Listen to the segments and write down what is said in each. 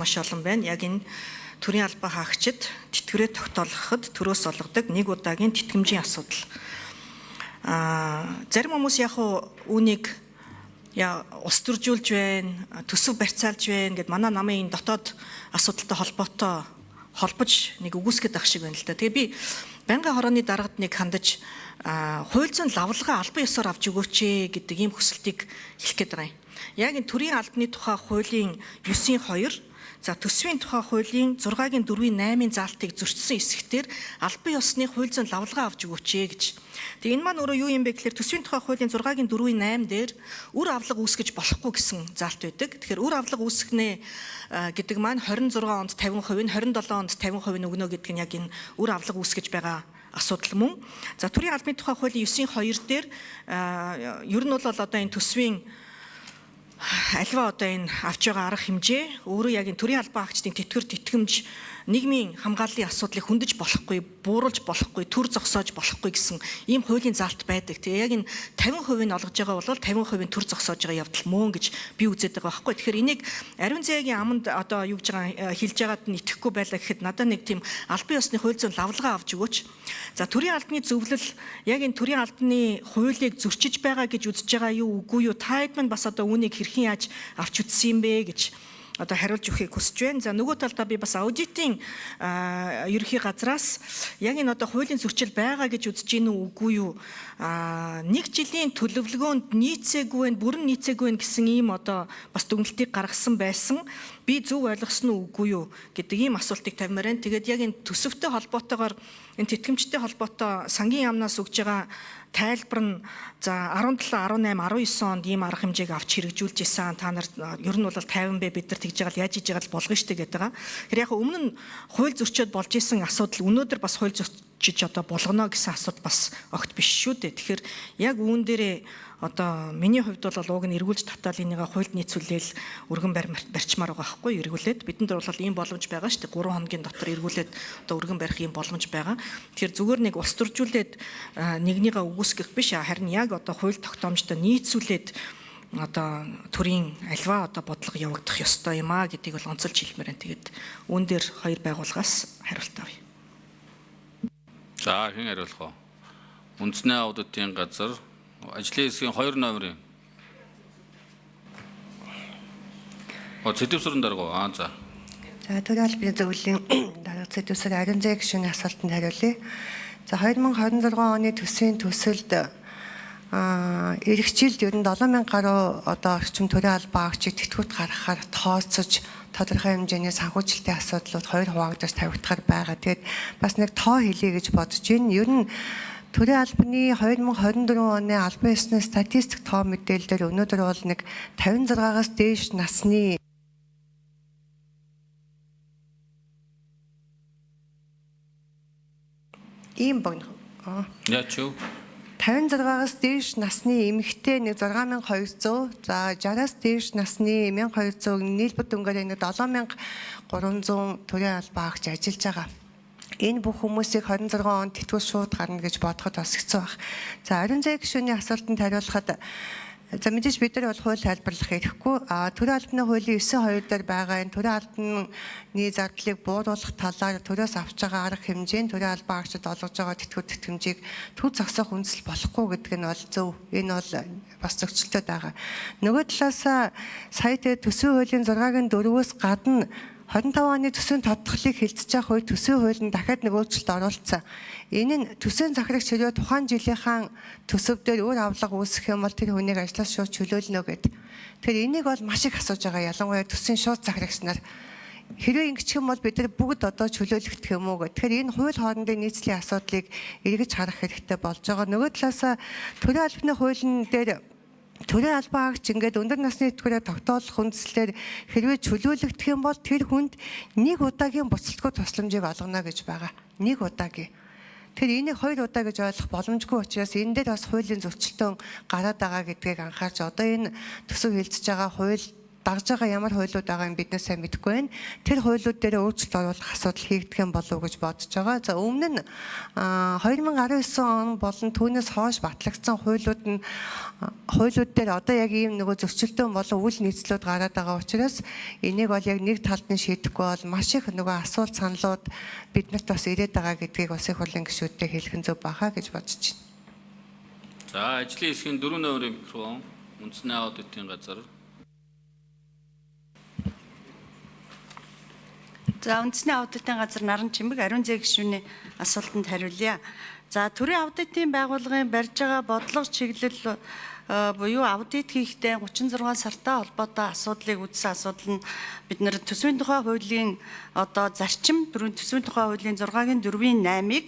Маш олон байна. Яг энэ төрийн албан хаагчид тэтгэврээ тогтоолгоход төрөөс олгодог нэг удаагийн тэтгэмжийн асуудал. Зарим хүмүүс яг үүнийг улс төржүүлж байна, төсөв барьцаалж байна гэд манай намын энэ дотоод асуудалтай холбоотой холбож нэг үгүйсгэдэг ах шиг байна л да. Тэгээ би байнгын хорооны даргад нэг хандаж хууль зүйн лавлгаа албан ёсоор авч өгөөч гэдэг ийм хүсэлтийг хэлэх гээд байгаа юм. Яг энэ төрийн албаны тухай хуулийн 9-2, за төсвийн тухай хуулийн 6-гийн 4-ийн 8-ын заалтыг зөрчсөн хэсэгтэр албан ёсны хууль зүйн лавлгаа авч өгөөч гэж. Тэгээ энэ маань өөрөө юу юм бэ гэхээр төсвийн тухай хуулийн 6-гийн 4-ийн 8 дээр үр авлага үүсгэж болохгүй гэсэн заалт байдаг. Тэгэхээр үр авлага үүсгэнэ гэдэг маань 26 онд 50%, 27 онд 50% өгнө гэдэг нь яг энэ үр авлага үүсгэж байгаа асуудал мөн. За төрийн албаны тухай хуулийн 9-2 дээр ер нь бол одоо энэ төсвийн альва одоо энэ авч байгаа арга хэмжээ өөрөө яг энэ төрийн албан хаагчдын тэтгэр тэтгэмж нийгмийн хамгааллын асуудлыг хөндөж болохгүй, бууруулж болохгүй, төр зогсоож болохгүй гэсэн ийм хуулийн заалт байдаг. Тэгээ яг энэ 50% нь олгож байгаа бол 50% нь төр зогсоож байгаа явдал мөн гэж би үзээд байгаа байхгүй. Тэгэхээр энийг Ариун зээгийн аманд одоо юу гэж байгаа хэлж байгаад нь итгэхгүй байлаа гэхэд надад нэг тийм албан ёсны хууль зүйн лавлгаа авч өгөөч. За төрийн албаны зөвлөл яг энэ төрийн албаны хуулийг зөрчиж байгаа гэж үзэж байгаа юу үгүй юу, та хэд мань бас одоо үүнийг хэрхэн яаж авч үзсэн юм бэ гэж одоо хариулж өгөхийг хүсэж байна. За нөгөө талдаа би бас аудитын ерөнхий газраас яг энэ одоо хуулийн зөрчил байгаа гэж үзэж гин үү үгүй юу, нэг жилийн төлөвлөгөөнд нийцээгүй байх, бүрэн нийцээгүй байх гэсэн ийм одоо бас дүгнэлтийг гаргасан байсан. Би зөв ойлгосон уу үгүй юу гэдэг ийм асуултыг тавьмаар байна. Тэгээд яг энэ төсөвтэй холбоотойгоор энэ тэтгэмжтэй холбоотой сангийн яамнаас өгж байгаа тайлбар нь за 17, 18, 19 онд ийм арга хэмжээг авч хэрэгжүүлж исэн. Та нар ер нь бол 50 бэ, бид нар тэгж байгаа л яаж хийж байгаа л болгоно штэ гэдэг байгаа. Тэгэхээр яг өмнө нь хууль зөрчөөд болж исэн асуудал өнөөдөр бас хууль зөрчиж одоо болгоно гэсэн асуудал бас огт биш шүү дээ. Тэгэхээр яг үүн дээрээ одоо миний хувьд бол уг нь эргүүлж татаал энийгээ хуульд нийцүүлээл өргөн барьчмаар байгаа байхгүй, эргүүлээд бидэнд бол ийм боломж байгаа шүү дээ. 3 хоногийн дотор эргүүлээд одоо өргөн барих ийм боломж байгаа. Тэгэхээр зүгээр нэг улс төржүүлээд нэгнийгээ үгүйсгэх биш, харин яг одоо хууль тогтоомжтой нийцүүлээд одоо төрийн альва одоо бодлого явагдах ёстой юм а гэдгийг бол онцолж хэлмээр байна. Тэгээд үүн дээр хоёр байгууллагаас хариулт авъя. За хэн хариулах вэ? Үндэсний аудитын газар ажлын хэсгийн 2 номерын. Цэдвсрэн дарга. Аа за. За төрийн албаны зөвлөлийн дарга Цэдвсэр Ариун зээ гишүүний асуултанд хариулъя. За 2026 оны төсвийн төсөлд эх жилд ер нь 7000 гаруй одоо орчим төрийн албан хаагчийг тэтгэврт гаргахаар тооцож тодорхой хэмжээний санхүүжилтийн асуудлууд хоёр хуваагдаж тавигдахаар байгаа. Тэгээд бас нэг тоо хэлье гэж бодож байна. Ер нь төрийн албаны 2024 оны албан ёсны статистик тоо мэдээлэлээр өнөөдөр бол нэг 56-аас дээш насны ийм богино. Яач юу? 56-аас дээш насны эмэгтэй нэг 6200, за 60-аас дээш насны 1200, нийлбэр дүнгээр нэг 7300 төрийн албан хаагч ажиллаж байгаа. Энэ бүх хүмүүсийг 26 онд тэтгэвэр шууд гарна гэж бодоход бас хэцүү байх. За Ариун зээ гишүүний асуултанд хариулахад за мэдээж бид нар бол хууль тайлбарлах эрхгүй. Төрийн албаны хуулийн 9.2 дээр байгаа энэ төрийн албаны зардлыг бууруулах талаар төрөөс авч байгаа арга хэмжээ нь төрийн албан хаагчид олгож байгаа тэтгэвэр тэтгэмжийг төр зогсоох үндэслэл болохгүй гэдэг нь бол зөв. Энэ бол бас зөрчилдөд байгаа. Нөгөө талаас сая тэгээ төсвийн хуулийн 6-гийн 4-өөс гадна 25 оны төсвийн тодтголыг хилцэж явах үед төсвийн хуулинд дахиад нэг өөрчлөлт оруулсан. Энэ нь төсвийн захирагч хэрвээ тухайн жилийнхаа төсөв дээр өөр авлага үүсгэх юм бол тэр хүнийг ажлаас шууд чөлөөлнө гэд. Тэгэхээр энийг бол маш их асууж байгаа. Ялангуяа төсвийн шууд захирагч нар. Хэрвээ ингэчих юм бол бид нар бүгд одоо чөлөөлөгдөх юм уу гэх. Тэгэхээр энэ хууль хоорондын нийцлийн асуудлыг эргэж харах хэрэгтэй болж байгаа. Нөгөө талаас төрийн албаны хуулийн дээр төрийн албан хаагч ингээд өндөр насны тэтгэврээ тогтоолох үндслээр хэрвээ чөлөөлөгдөх юм бол тэр хүнд нэг удаагийн буцалтгүй тусламжийг олгоно гэж байгаа. Нэг удаагийн. Тэгэхээр энийг хоёр удаа гэж ойлгох боломжгүй учраас энэ дээр бас хуулийн зөрчилдөөн гараад байгаа гэдгийг анхаарч одоо энэ төсөв хилцэж байгаа хууль дагж байгаа ямар хуулиуд байгаа юм бид нар сайн мэдэхгүй байна. Тэр хуулиуд дээр өөрчлөлт оруулах асуудал хийгдэх юм болов уу гэж бодож байгаа. За өмнө нь 2019 он болон түүнээс хойш батлагдсан хуулиуд нь хуулиуд дээр одоо яг ийм нөгөө зөрчилдөөн болон үйл нийцлүүд гараад байгаа учраас энийг бол яг нэг талд нь шийдэхгүй бол маш их нөгөө асуулт саналууд биднэрт бас ирээд байгаа гэдгийг улсын хурлын гишүүдтэй хэлэх нь зөв баха гэж бодож байна. За ажлын хэсгийн 4 номерын микрофон үндэсний аудитын газар. За үндэсний аудитын газар Наран Чимэг Ариун зээ гишүүний асуултанд хариулъя. За төрийн аудитын байгууллагын барьж байгаа бодлого чиглэл буюу аудит хийхдээ 36 сартай холбоотой асуудлыг үзсэн асуудал нь бид нэр төсвийн тухай хуулийн одоо зарчим төсвийн тухай хуулийн 6-гийн 4-ийн 8-ыг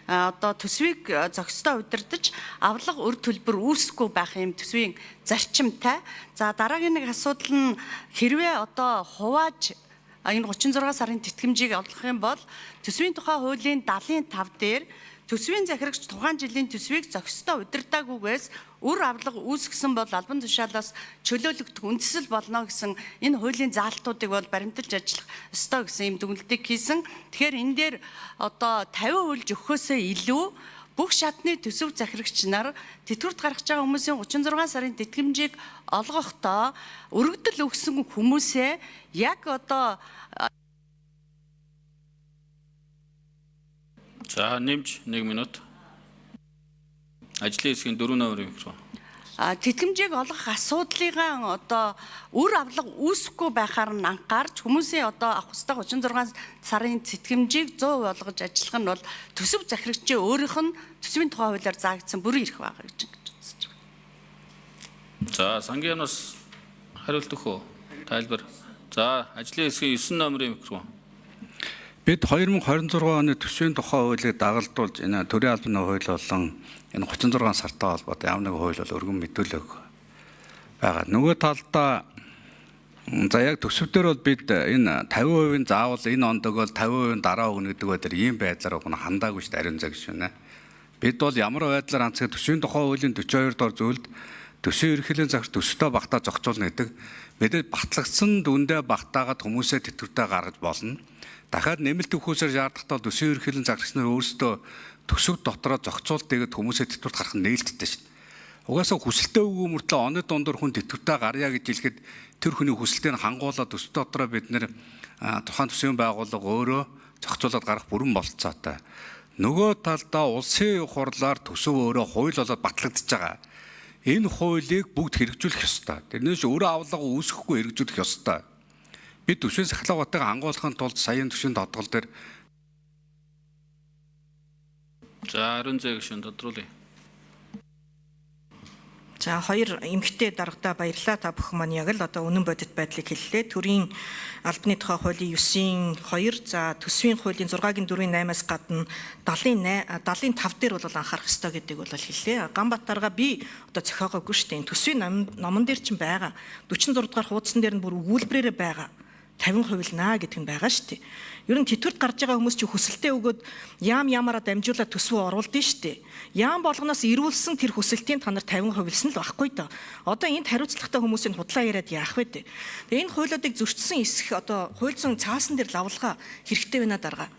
одоо төсвийг зохистой удирдах авлага өр төлбөр үүсэхгүй байх юм төсвийн зарчимтай. За дараагийн нэг асуудал нь хэрвээ одоо хувааж энэ 36 сарын тэтгэмжийг олгох юм бол төсвийн тухай хуулийн 75 дээр төсвийн захирагч тухайн жилийн төсвийг зохистой удирдаагүйгээс үр авлага үүсгэсэн бол албан тушаалаас чөлөөлөгдөх үндсэл болно гэсэн энэ хуулийн заалтуудыг бол баримталж ажиллах ёстой гэсэн юм дүгнэлтийг хийсэн. Тэгэхээр энэ дээр одоо 50 хуульж өгөхөөсөө илүү бүх шатны төсөв захирагч нар тэтгэврт гаргаж байгаа хүмүүсийн 36 сарын тэтгэмжийг олгохдоо өргөдөл өгсөн хүмүүсээ яг одоо За нэмж 1 минут. Ажлын хэсгийн 4 номерын микрофон. Тэтгэмжийг олгох асуудлыгаа одоо үр авлага үүсэхгүй байхаар нь анхаарч хүмүүсийн одоо авах ёстой 36 сарын тэтгэмжийг 100% олгож ажиллах нь бол төсөв захирагчийн өөрийнх нь төсвийн тухай хуулиар заагдсан бүрэн эрх байгаа гэж ингэж үзэж байгаа. За сангийн яамнаас хариулт өгөх үү? Тайлбар. За ажлын хэсгийн 9 номерын микрофон. Бид 2026 оны төсвийн тухай хуулийг дагалдуулж энэ төрийн албаны хууль болон энэ 36 сартай холбоотой ямар нэгэн хууль бол өргөн мэдүүлэг байгаа. Нөгөө талдаа за яг төсөв дээр бол бид энэ 50% заавал энэ онд өгөөл 50% дараа өгнө гэдэг бай дээр ийм байдлаар уг нь хандаагүй шүү дээ ариун цаг шүнэ. Бид бол ямар байдлаар хандсаг төсвийн тухай хуулийн 42 дугаар зүйлд төсвийн ерөнхийллийн загвар төсөвтэй багтаа зохицуулна гэдэг. Мэдээж батлагдсан дүндээ багтаагаад хүмүүсээ тэтгэвртэй гаргаж болно. Дахиад нэмэлт өгөхөөсөр шаардлагатай бол төсвийн ерөнхийллийн загварч нар өөрсдөө төсөв дотроо зохицуулт тэгээд хүмүүсээ тэтгэврт гарах нь нээлттэй шүү дээ. Угаасаа хүсэлтээ өгөө мөртлөө оны дундуур хүн тэтгэвртэй гарья гэж хэлэхэд тэр хүний хүсэлтийг хангуулаад төсөв дотроо бид нэр тухайн төсвийн байгууллага өөрөө зохицуулаад гарах бүрэн бололцоотой. Нөгөө талдаа улсын хурлаар төсөв өөрөө хууль болоод батлагдчихж байгаа. Энэ хуулийг бүгд хэрэгжүүлэх ёстой. Тэрнээс өөрөө авлага үүсгэхгүй хэрэгжүүлэх ёстой. Бид төсвийн сахилга батыг хангуулахын тулд саяын төсвийн тодгол дээр За ариун зээ гишүүн тодруулъя. За хоёр эмэгтэй даргадаа баярлалаа. Та бүхэн маань яг л одоо үнэн бодит байдлыг хэллээ. Төрийн албаны тухай хуулийн 9-ийн 2, за төсвийн хуулийн 6-гийн 4-ийн 8-аас гадна 75 дээр бол анхаарах ёстой гэдгийг бол хэллээ. Ганбат дарга би одоо зохиогоогүй шүү дээ. Төсвийн номон дээр чинь байгаа. 46 дугаар хуудсан дээр нь бүр өгүүлбэрээрээ байгаа. 50% наа гэдэг нь байгаа шүү дээ. Ер нь тэтгэврт гарч байгаа хүмүүс чи хүсэлтээ өгөөд яам яамаараа дамжуулаад төсвөө оруулдیں шүү дээ. Яам болгоноос ирүүлсэн тэр хүсэлтийн та нар 50% л нь багхгүй доо. Одоо энд хариуцлагатай хүмүүсийн худлаа яриад яах вэ дээ. Тэгээ энэ хуулиудыг зөрчсөн эсэх одоо хууль зүйн цаасан дээр лавлгаа хэрэгтэй байна дарга.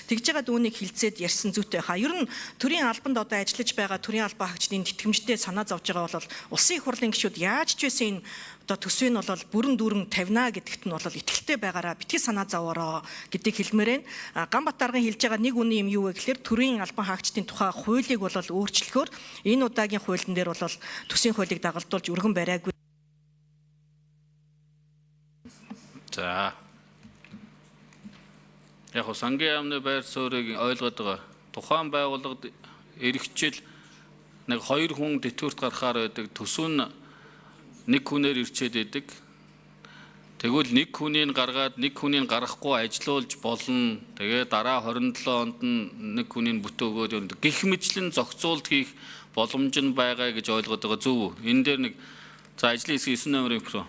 Тэгж байгаа дүүнийг хилцээд ярьсан зүйтэй хаа. Ер нь төрийн албанд одоо ажиллаж байгаа төрийн албан хаагчдын тэтгэмжтэй санаа зовж байгаа бол улсын их хурлын гишүүд яаж ч байсан энэ одоо төсвийг нь бол бүрэн дүүрэн тавина гэдэгт нь бол итгэлтэй байгаараа битгий санаа зовоороо гэдгийг хэлмээр байна. Ганбат даргын хэлж байгаа нэг үнэн юм юу вэ гэхээр төрийн албан хаагчдын тухай хуулийг бол өөрчлөхөөр энэ удаагийн хуулийн дээр бол төсвийн хуулийг дагалдуулж өргөн бариагүй. За. Яг хөө сангийн яамны байр суурийг ойлгоод байгаа. Тухайн байгууллагад эрхжил нэг хоёр хүн тэтгэврт гарахаар байдаг. Төсөв нь нэг хүнээр ирчээд байдаг. Тэгвэл нэг хүнийг гаргаад нэг хүнийг гаргахгүй ажилуулж болно. Тэгээ дараа 27 онд нь нэг хүнийг бүтөөгөөд явна. Гэх мэтлэн зохицуулт хийх боломж нь байгаа гэж ойлгоод байгаа зөв үү? Энэ дээр нэг за ажлын хэсгийн 9 номерын микро.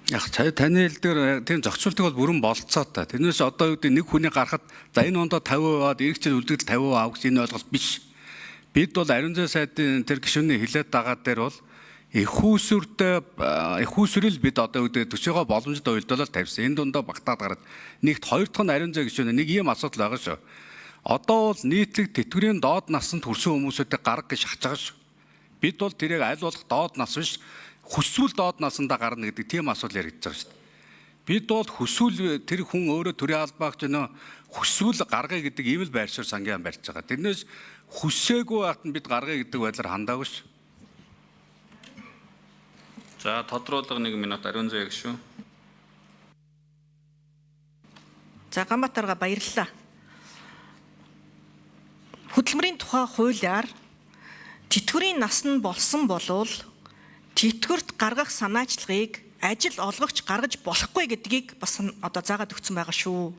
Яг сая таны хэл дээр тийм зохицуултыг бол бүрэн бололцоотой. Тэрнээс одоо юу гэдэг нэг хүний гарахад за энэ ондоо 50% аваад ирэх жил үлдэгдэл 50% авах гэж энэ ойлголт биш. Бид бол ариун зүйн сайдын тэр гишүүний хилээд дагаа дээр бол Эх үүсвэртэй эх үүсвэрэл бид одоо үүдээ төсөөгөө боломжтой уялдуулаад тавьсан. Энэ дундаа багтаад гараад нэгт хоёр дахь нь ариун зай гişүнэ нэг ийм асуудал байгаа шүү. Одоо бол нийтлэг тэтгэврийн доод насанд хүрсэн хүмүүсүүдийг гарга гэж шахаж байгаа шүү. Бид бол тэрийг аль болох доод нас биш хүсвэл доод насандаа гарна гэдэг тийм асуудал яригдж байгаа шүү дээ. Бид бол хүсвэл тэр хүн өөрөө төрийн албаагч нөө хүсвэл гаргая гэдэг ийм л байр суурь сангийн барьж байгаа. Тэрнээс хүсээгүй байхад нь бид гаргая гэдэг байдлаар хандаагүй шүү. За тодруулга 1 минут ариун заяа гişүн. За Ганбаатарга баярлалаа. Хөдөлмөрийн тухай хуулиар тэтгэврийн нас нь болсон болвол тэтгэврт гаргах санаачлагыг ажил олгогч гаргаж болохгүй гэдгийг бас одоо заагаад өгсөн байгаа шүү.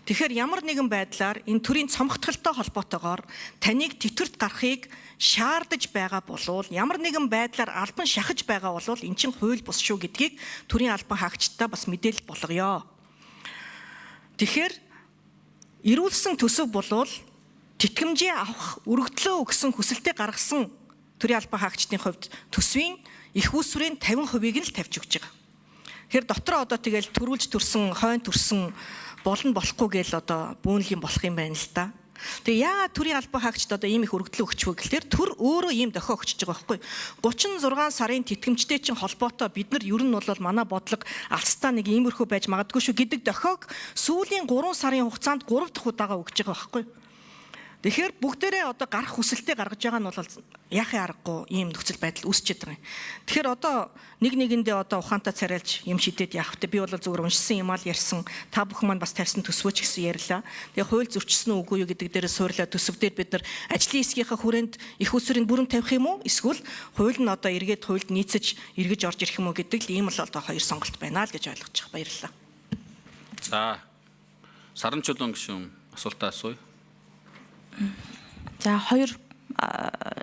Тэгэхээр ямар нэгэн байдлаар энэ төрийн цомгтголтой холбоотойгоор таныг тэтгэврт гарахыг шаардаж байгаа болвол ямар нэгэн байдлаар албан шахаж байгаа болвол эн чинь хууль бус шүү гэдгийг төрийн албан хаагчдаа бас мэдээлэл болгоё. Тэгэхээр эрүүлсэн төсөв болвол тэтгэмжээ авах өргөдлөө өгсөн хүсэлтээ гаргасан төрийн албан хаагчдын хувьд төсвийн их үүсвэрийн 50%-ийг нь л тавьж өгч байгаа. Тэгэхээр дотроо одоо тэгэл төрүүлж төрсөн, хойн төрсөн болно болохгүй гээл одоо бүүнлийн болох юм байна л да. Тэгээ яагаад төрийн албан хаагчид одоо ийм их өргөдлөө өгч вэ гэхлээр төр өөрөө ийм дохио өгчөж байгаа байхгүй. 36 сарын тэтгэмжтэй чинь холбоотой бид нар ер нь бол манай бодлого алстаа нэг иймэрхүү байж магадгүй шүү гэдэг дохиог сүүлийн 3 сарын хугацаанд 3 дахь удаага өгч байгаа байхгүй. Тэгэхээр бүгдээрээ одоо гарах хүсэлтээ гаргаж байгаа нь бол яахын аргагүй ийм нөхцөл байдал үүсчихэд байгаа юм. Тэгэхээр одоо нэг нэгэндээ одоо ухаантай царайлж юм шидэд яах вэ? Би бол зүгээр уншсан юм аа л ярьсан. Та бүхэн маань бас тавьсан төсвөөч гэсэн ярьлаа. Тэгээ хууль зөрчсөн үү үгүй юу гэдэг дээрээ суурлаа. Төсөв дээр бид нар ажлын хэсгийнхаа хүрээнд их усрын бүрэн тавих юм уу? Эсвэл хууль нь одоо эргээд хуульд нийцэж эргэж орж ирэх юм уу гэдэг л ийм л одоо хоёр сонголт байна л гэж ойлгож байгаа. Баярлалаа. За саран чулуун гишүүн асуултаа асууя. За хоёр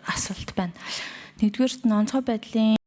асуулт байна. Нэгдүгээрт нь онцгой байдлын